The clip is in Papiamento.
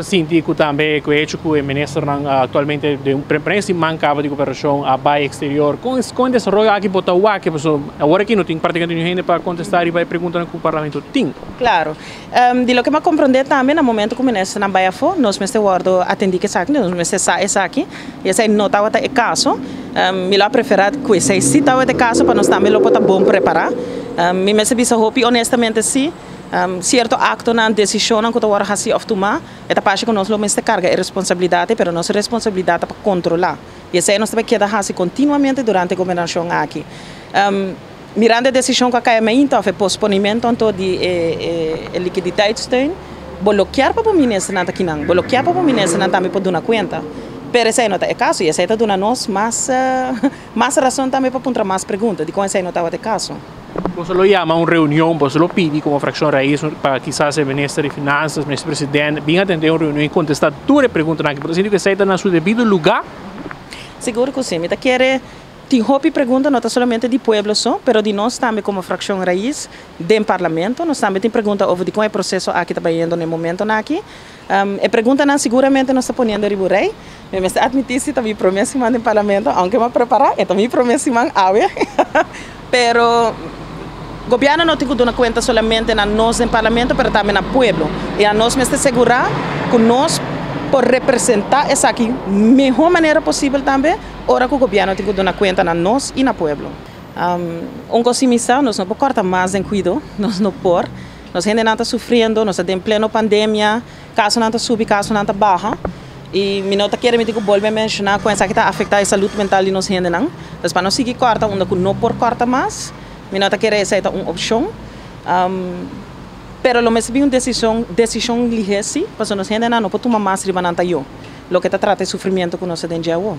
Sinti ku tambe ku hecho ku e ministernan aktualmente den un promé siman kaba di gobernacion a bai exterior. Kon desaroyo aki bo ta wak? Pasobra awor aki no tin práktikamente ningun hende pa kontestá riba e preguntanan ku parlamento tin. Klaro. Di loke mi a komprondé tambe, na momento ku ministernan bai afó, nos mester wòrdu atendí ku esaki, nos mester sa esaki, i esei no tabata e kaso. Mi lo a preferá ku esei sí tabata e kaso pa nos tambe lo por ta bon prepará. Mi mester bisa hopi honestamente sí, sierto aktonan, desishonnan ku ta wòrdu hasí òf tumá, e ta parse ku nos lo mester karga e responsabilidat, pero nos responsabilidat ta pa kontrolá. I esei nos ta bai keda hasi kontinuamente durante e gobernashon aki. Mirando e desishon ku a kai mainta òf e posponimento anto di e liquiditeitssteun, bo lo kier pa bo ministernan ta kinan, bo lo kier pa bo ministernan tambe por duna kuenta. Pero esei no ta e kaso i esei ta duna nos mas mas rason tambe pa puntra mas pregunta dikon esei no tabata e kaso. Boso lo yama un reunion, boso lo pidi komo frakshon Raiz pa kisas e minister di Finansas, minister president bin atende un reunion i kontestá tur e preguntanan aki. Bo ta sinti ku esei ta na su debido lugá? Sigur ku si. Mi ta kere tin hopi pregunta, no ta solamente di pueblo so, pero di nos tambe komo frakshon Raiz den parlamento. Nos tambe tin pregunta over di kon e proseso aki ta bayendo na e momentonan aki. E preguntanan siguramente nos ta poniendo riba un rei. Mi mester admití si ta mi promé siman den parlamento, aunke mi a prepará, e ta mi promé siman awe. Pero gobièrnu no tin ku duna kuenta solamente na nos den parlamento, pero tambe na pueblo. I anos mester segurá ku nos por representá esaki mihó manera posibel tambe ora ku gobièrnu tin ku duna kuenta na nos i na pueblo. Un kos si mi sa, nos no por kòrta mas den kuido, nos no por. Nos hendenan ta sufriendo, nos ta den pleno pandemia, kasonan ta subi, kasonan ta baha. I mi no ta kere mi tin ku bolbe menshoná kon esaki ta afektá e salud mental di nos hendenan. Entonces pa nos sigui kòrta unda ku no por kòrta mas, mi no ta kere esei ta un opshon. Pero lo mester bin un desishon, desishon lihé sí, pasobra nos hendenan no por tuma mas riba nan tayó, loke ta trata e sufrimiento ku nos ta den dje awor.